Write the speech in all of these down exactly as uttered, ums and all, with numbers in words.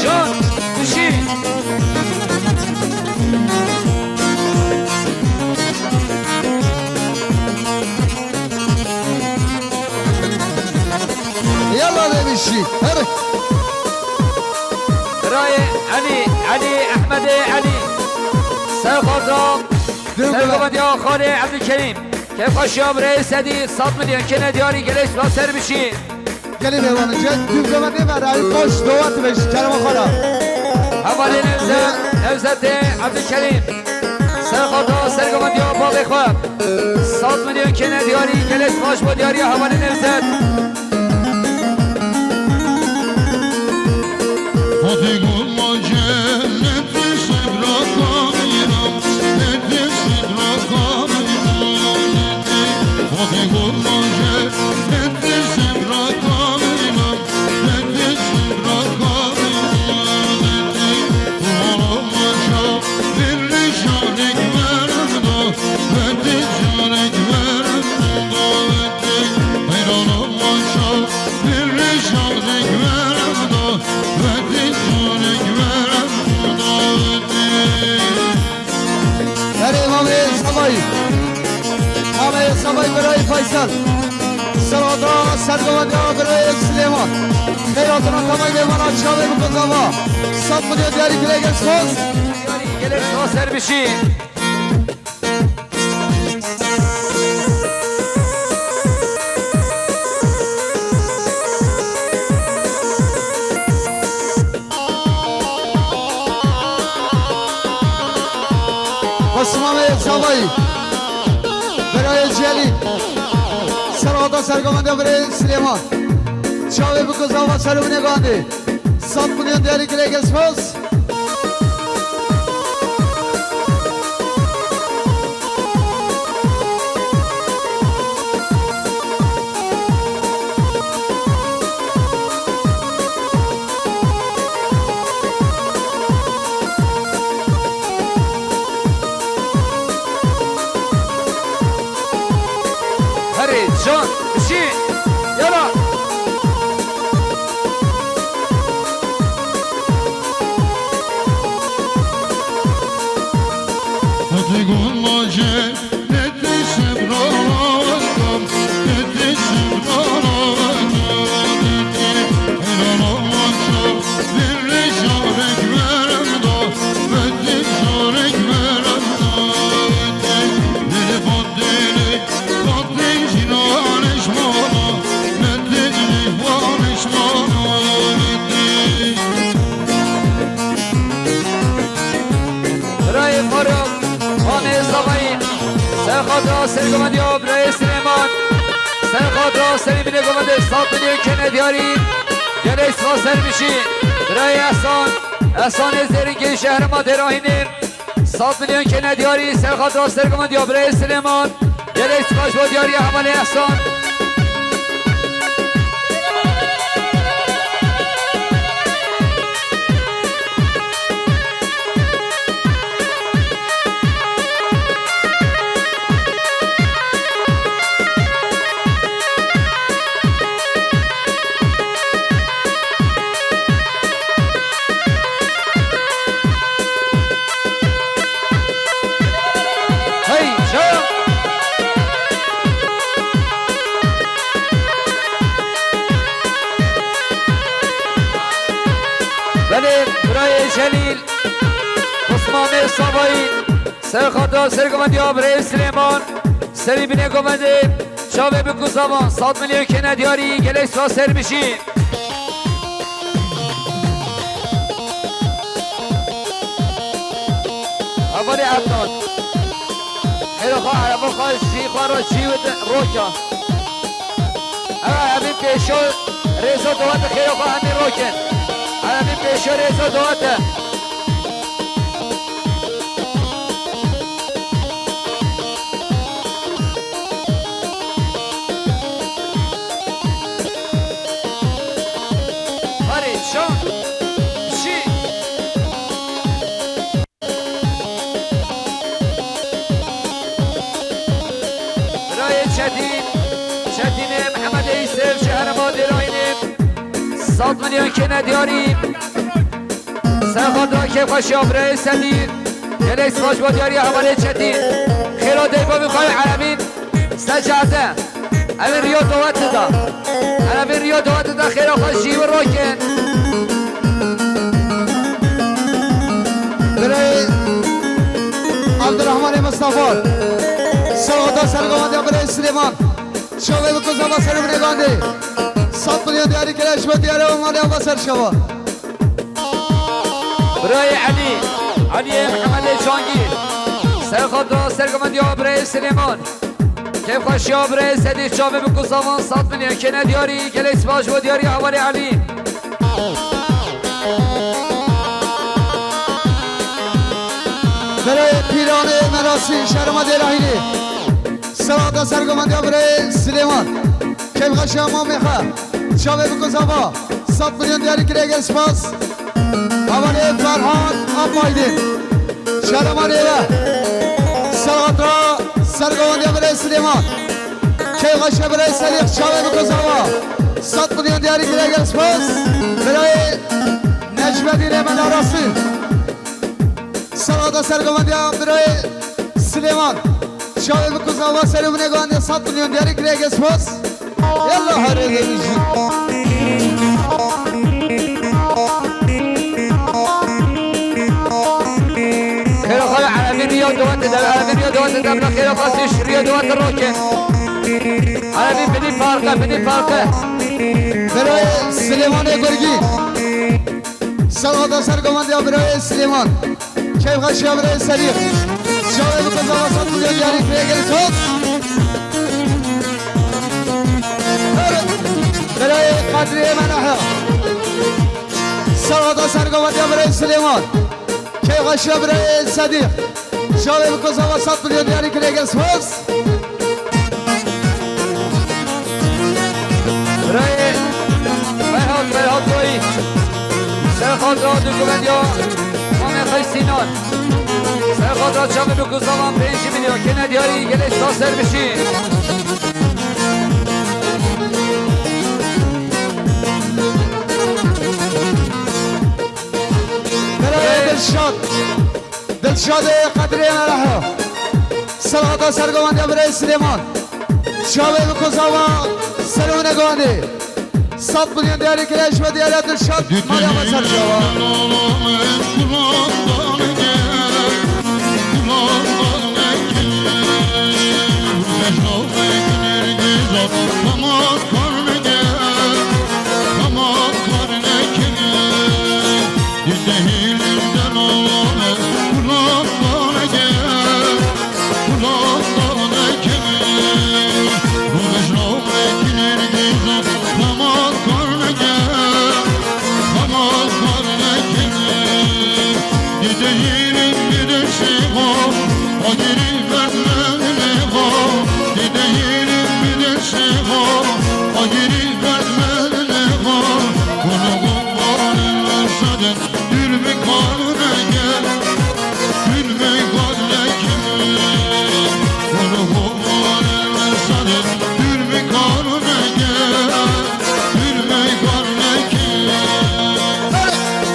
Can, bişî. Yalla de bişî. Hadi. Birayê Elî, Elî, Ehmedê Elî. Serxoda. Sergovendiya Xalê Ebdulkerîm. Kêfxweşiya birayê Sedî, sed milyon kêne diyarî, gelê spas, ser bişî. Gelê mêvanê, tu zehmet nême, rayî xweş, dawet be ji kerema xwe re. Hevalê Nevzet, Nevzetê Ebdulkerîm. Serxoda sergovendiya bavê xwe. Sed milyon kêne diyarî, gelê spas bo diyariya hevalê Nevzet. Erê, mamê Savayî. Mamê Savayî, birayê Faysal. Serhada sergovendiya birayê Silêman. Xeyratına tamay mêvana çavê bi kozava. Sed milyon diyarî, gelek spas. Diyarî, gelek spas, ser bişî. Osmanê Zavayî, birayê Celîl, serhada sergovendiya birayê Silêman. Çavê bi kozava serûnê gandê. Sed milyon diyarî, gelek spas. Herê, can, bişî, yala. Birayê Faruk, Amê Zavayî, serxatira sergovendiya birayê Silêman, serxatira serî binê govendê sed milyon kêne diyarî, gelek spas, ser bişî. Birayê Ehsan, Ehsanê Zêrîngê ji herêma Dêrahînê, sed milyon kêne diyarî, serxatira sergovendiya birayê Silêman. Gelek spas bo diyariya hevalê Ehsan. Hey, şa! Belê, birayê Celîl, Osmanê Savayî, serxatira sergovendiya birayê Silêman, serî binê govendê, çavê bi kuzavan, sed milyon kêne diyarî, gelek spas, ser bişî. Hevalê Ednan. Xêra xwe, ereba xwe, jî xwe re çî wit roka. Ewa, hemî pêşo rêza dawete, xêra xwe, hemî rokin. Ewa, hemî pêşo rêza dawete. Barê, şan, şî. Birayê Çetîn, Çetînê Mihemedê Îsev ji herêma Dêrayînê. Sed milyon kêne diyarî. Ser xatira kêfxweşiya birayê Sedî. Gelek spas bo diyariya hevalê Çetîn. Xêra dê bo Mîxayîl Erebîn. Secade. Ev ê riya dawet dida. Ev ê riya dawet dida, xêra xwe ji wî rakin. Birayê Abdurrahmanê Mustafa. Ser xatira sergovendiya birayê Silêman. Çavê bi ku zava ser û binê gandê. Sed milyon diyarî kire, ji bo diyare û malê ava ser şeva. Birayê Elî, Eliyê Mihemedê Cangîr. Ser xatira sergovendiya birayê Silêman. Kêfxweşiya birayê Sedî, çavê bi ku zavan sed milyon kêne diyarî, gelek spas bo diyariya hevalê Elî. Birayê Pîranê Merasî, şerê me Dêrahînê. Ser xatira sergovendiya birayê Silêman. Kêfxweşiya mamê xwe. Çavê bi ku zava. Sed milyon diyarî kire, gelek spas. Hevalê Ferhan Apaydin. Şerê me Nêve. Ser xatira sergovendiya birayê Silêman. Kêfxweşiya birayê Sedîq, çavê bi ku zava. Sed milyon diyarî kire, gelek spas. Birayê Necmedînê me Narasî. Ser xatira sergovendiya birayê Silêman. Çavê bi ku zava ser û binê gandê, sed milyon diyarî kire, gelek spas. Yalla herê de bijî. Xêra xwe Erebî riya dawet dide, Erebî riya dawet dide, bila xêra xwe tîş riya dawet rake. Erebî bidî farqe, bidî farqe. Birayê Silêmanê Gurgî. Ser xatira sergovendiya birayê Silêman. Kêfxweşiya birayê Sedîq. Çavê bi ku zava sed milyon diyarî kire, gelek spas. Birayê Qedriyê me Nehya. Ser xatira sergovendiya birayê Silêman. Kêfxweşiya birayê Sedîq. Çavê bi ku zava sed milyon diyarî kire, gelek spas. Birayê Ferhat, Ferhat Doyî. Ser xatira dûkuvendiya mamê xwe Sînan. Ser xatira çavê bi ku zavan pêncî milyon kêne diyarî, gelek spas ser bişî. Birayê Dilşad. Dilşadê Qedrê Erha. Ser xatira sergovendiya birayê Silêman. Çavê bi ku zava ser û binê gandê. Sed milyon diyarî kire, ji bo diyare Dilşad. Malê ava ser çava.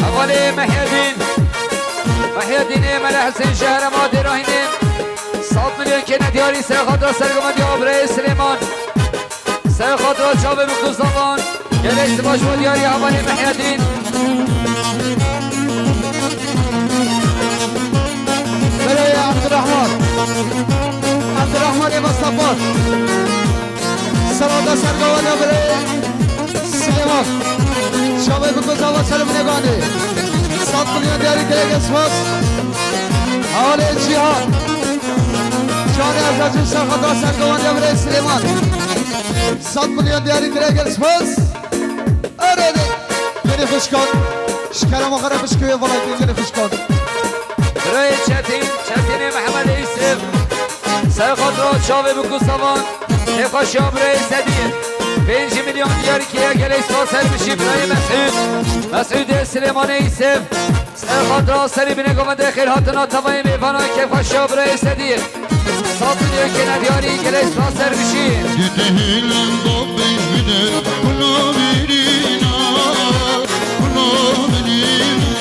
Hevalê Mehyedîn. Mehyedînê Mele Hesên şehre ma Dêrahînê. Sed milyon kêne diyarî ser xatira sergovendiya birayê Silêman. Ser xatira çavê bi ku zavan. Gelek spas bo diyariya hevalê Mehyedîn. Birayê Abdurrahman. Abdurrahmanê Mustafa. Ser xatira sergovendiya birayê Silêman. Çavê bi ku zava ser û binê gandê. Sed milyon diyarî kire, gelek spas. Hevalê Cîhan. Canê Ezacî ser xatira sergovendiya birayê Silêman. Sed milyon diyarî kire, gelek spas. Erê de. Gelê xwişkan. Ji kerema xwe re bişkivê, velayetê gelê xwişkan. Birayê Çetîn, Çetînê Mehemedê Îsif. Ser xatira çavê bi ku zavan. Kêfxweşiya birayê Sedî. Pêncî milyon diyarî kiriye, gelek spas ser bişî birayê Mesûd. Mesûdê Silêmanê Îsif. Ser xatira serî binê govendê xêrhatina tevayê mêvanan kêfxweşiya birayê Sedî. Sed milyon kêne diyarî, gelek spas ser bişî. Gitehîlin babê bide, kula birîna, kula birîna.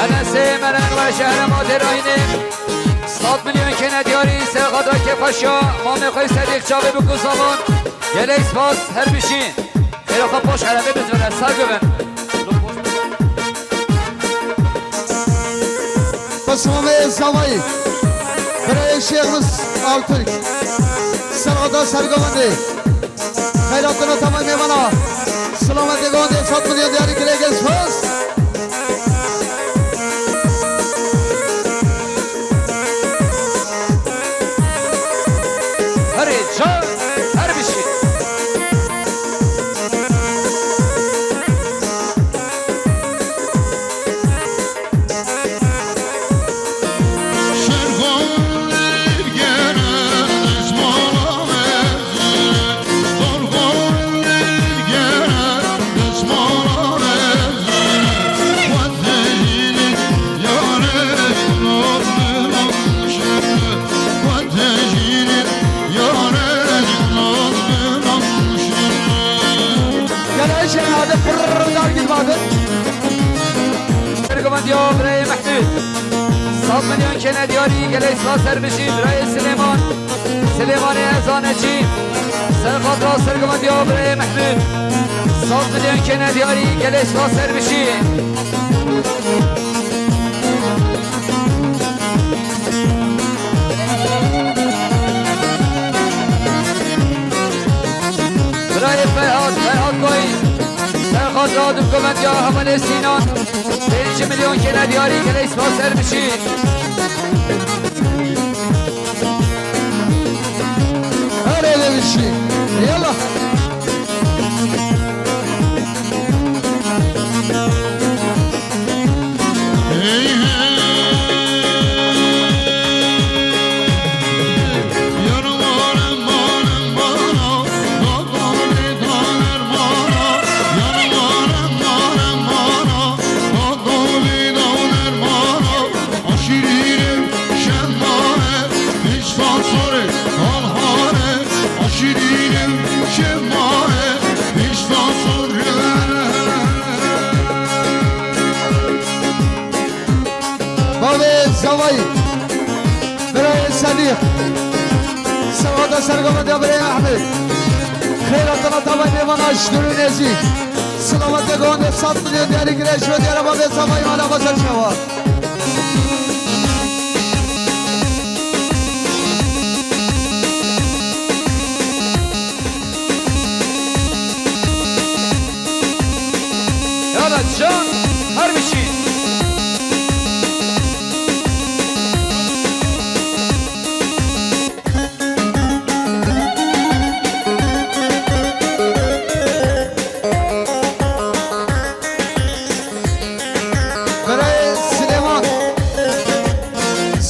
Enesê Meren we ji herêma Dêrayînê. Sed milyon kêne diyarî, serxada Kefaşa, mamê xwe Sedîq çavê bi ku zaman. Gelek spas, her bişî. Xêra xwe poş erebê bizvire, ser bibin. Qismamê Zavayî, birayê Şêxmis Altınk, serxada sergovendê. Xeyratına tamam mêvana. Selametê govendê sed milyon diyarî girêkê spas. Herê can, her bişî. Gel Ayşe, hadi pırrrr, dar git hadi. Ergumendiya birayê Mehmûd. Sed milyon kêne diyarî, gelek spas, her bijî, birayê Silêman. Silêmanê Ezanecî. Serxatra sergumendiya birayê Mehmûd. Sed milyon kêne diyarî, gelek spas, her bijî. Birayê Ferhat, Ferhat Koy. Serxatra dûkûmendiya hevalê Sînan. Pênc milyon kêne diyarî, gelek spas, her bijî. Her eve bijî. Yallah. Bavê Zavayî, birayê Sedîq, serxada sergovendiya birayê Ehmed. Xeyra tena tavayê mêvana ji dûr û nêzîk. Silametê govendê sed milyon diyarî girê ji wê diyara bavê Zavayî mala xwe ser şeva. Yala can, her bişî. Birayê Silêman.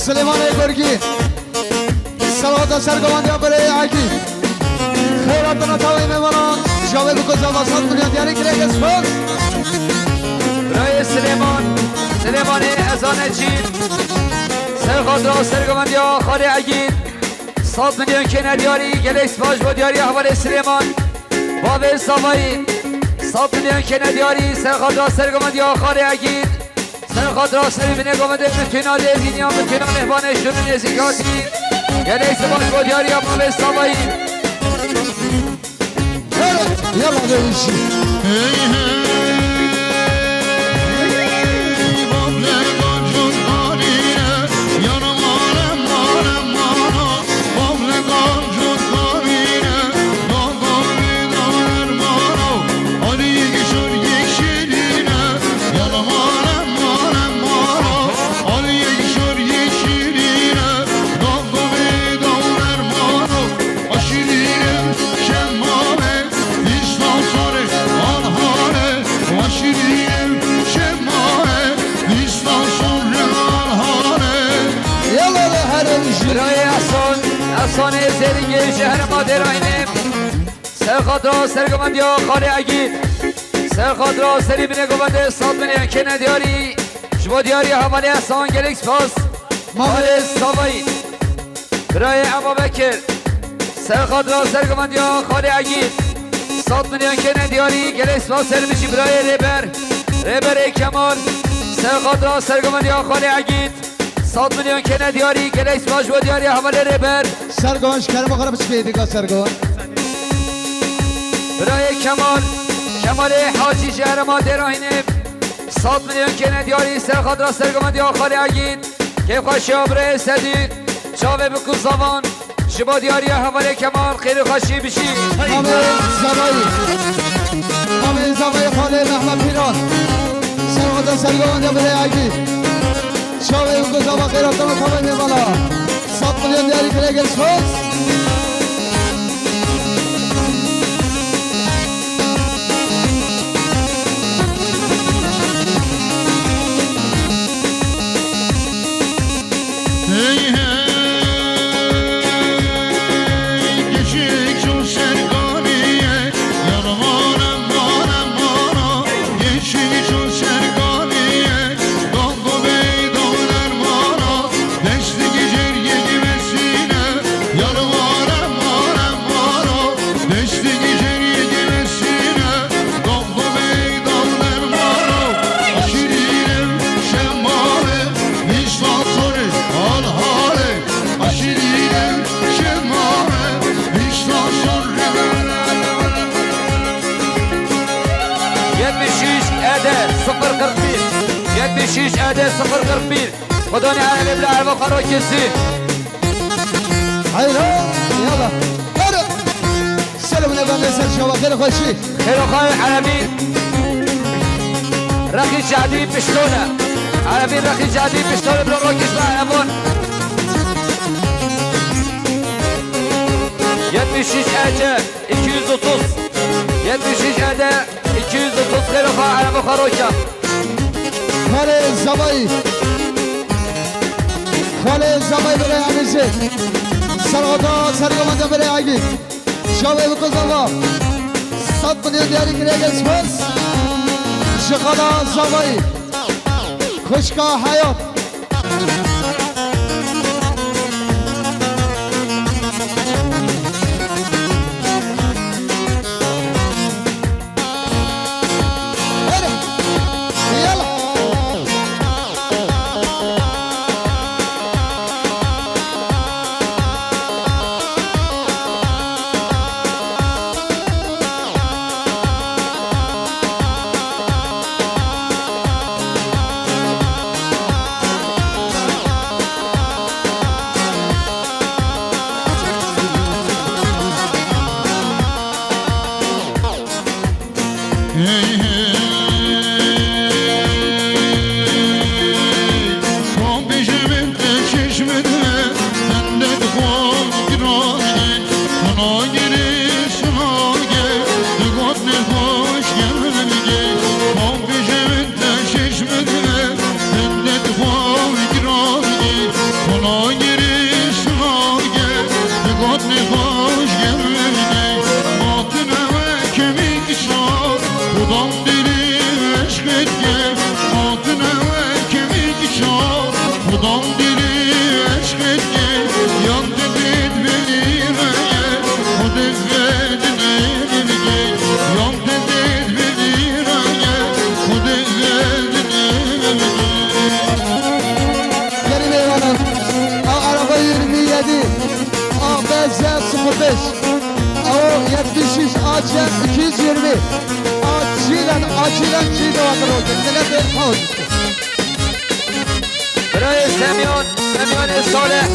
Silêmanê Gurgî. Salawata ser gomandiya birê Egî. Xeyra tena tawê mêvanan. Javê bi ku zava sed milyon diyarî kirêke spas. Birayê Silêman. Silêmanê Ezanecî. Ser xatira ser gomandiya xalê Egî. Sed milyon kêne diyarî. Gelek spas ji bo diyariya hevalê Silêman. Bavê Zavayî. Sed milyon kêne diyarî. Ser xatira ser gomandiya xalê Egî. Ser xatira serê binê govendê, mitûna lêzîniya, mitûna mehvanê şûnê nêzîkatî. Gelek spas bo diyariya bavê Zavayî. Yalla dövüşü. Hey, hey. Yalla la herê bijî. Birayê Esan, Esanê Zêringê ji herêma Dêrayînê. Ser xatira ser gomandiya xalê Egîd. Ser xatira serî binê govendê sed milyon kêne diyarî. Ji bo diyariya hevalê Esan gelek spas. Xalê Zavayî. Birayê Eba Bekir. Ser xatira ser gomandiya xalê Egîd. Sed milyon kêne diyarî. Gelek spas ser bijî birayê Rêber. Rêberê Kemal. Serxatra sergovendiya Xalê Egîd. Sed milyon kene diyarî, gelek spas ji bo diyariya hevalê rêber. Sergoven ji kerema xwe re biçikê dika sergoven. Birayê Kemal, Kemalê Hacî ji herêma Dêra Hînê. Sed milyon kene diyarî, serxatra sergovendiya Xalê Egîd. Kêfxweşiya birayê Sedî, çavê bi ku zavan. Ji bo diyariya hevalê Kemal xêr û xweşî bijî. Xalê Zavayî. Xalê Zavayî, xalê Mehmet Pîran. Serxatra sergovendiya birê Egîd. Çavê ku zava xêr hatana tavayê mêvana. Sed milyon diyarî kire, gelek spas. Hey, hey, geçik şu serganiye, yar mara, mara, mara, geçik şu serganiye, dağ bey dağlar mara, deşteki cerye gibesine, yar mara, mara, mara, deşteki cerye gibesine, dağ bey dağlar mara, aşirim şemale, vişta sore, al hale. Aşirî şemame, vişta şor. Yetmiş üç E D sıfır kırk bir. Yetmiş üç E D sıfır kırk bir. Xwedê erebe bila erebe xwe rokirî. Hayra, yala. Hadi. Selamûne bende ser şewa, xêr û xweşî. Xêr û xweşî Erebî. Rexî Cadî piştone. Erebî Rexî Cadî piştone, bila rokişme Erebon. Yetmiş üç E C iki yüz otuz. Yetmiş üç E D iki yüz otuz, xêr û xweşî Erebî xwe roka. Xalê Zavayî. Xalê Zavayî bire Emîzê. Serxatra sergovendiya bire Egîd. Çavê bi ku zava. Sed milyon diyarî kire, gelek spas. Ji xala Zavayî. Xwişka Heyat. Hadi. Yala. Hey, hey, son bêje min te çeşme de, tendet xwe giranî, hona girê sinage, digot ne xweş gelgê, son bêje min te çeşme de, tendet xwe giranî, hona girê sinage, digot ne xweş gelgê, matine we kemî Şa, xudam dilî eşqet ke, hatine we kemî şa, xudam dilî eşqet ke, yan te bêt belî reye, xudê vedin evge, yan te bêt belî reye, xudê vedin evge. Geri meyvana, a araba yirmi yedi, A B Z sıfır beş. Ew yetmiş üç A C iki yüz yirmi. Acilen, acilen çî dewakiro. Milletê xwe. Birayê Semyon, Semyonê Salih.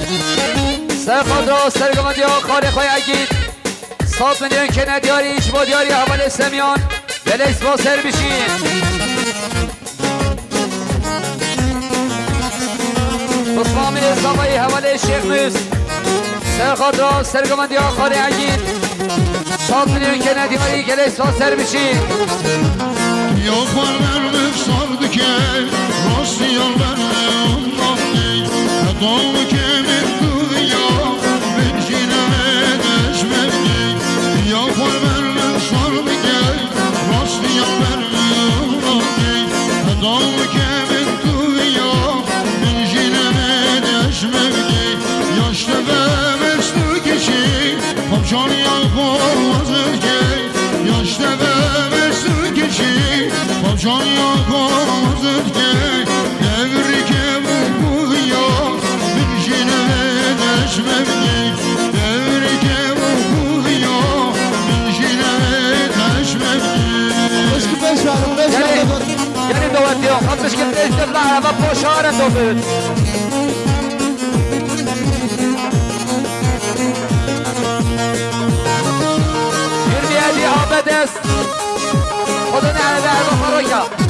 Serxatra sergovendiya xalê xwe Egîd. Sed milyon kene diyarî, ji bo diyariya hevalê Semyon. Gelek spas, ser bijî. Bismamê zavayê hevalê Şêx Nûs. Serxatra sergovendiya xalê Egîd. Sed milyon kene diyarî, gelek spas, ser bijî. Ya xwe ber min sar dike, rastî ya ber min ondan tê. Heta û kemên tu ya, min jî nebe deşmevkê. Ya xwe ber min sar dike, rastî ya ber min ondan tê. Heta û kemên tu ya, min jî nebe deşmevkê. Ya ji te ve mest û kişî, xwe bi caniya xwe wazir kê. Ya ji te ve mest û kişî, xwe bi caniya xwe wazir kê. Pişkê pêş de bila ereba poşare to bit. Yirmi yedi Ahmet Es. Xwedê ne erebe ereba xwe roka.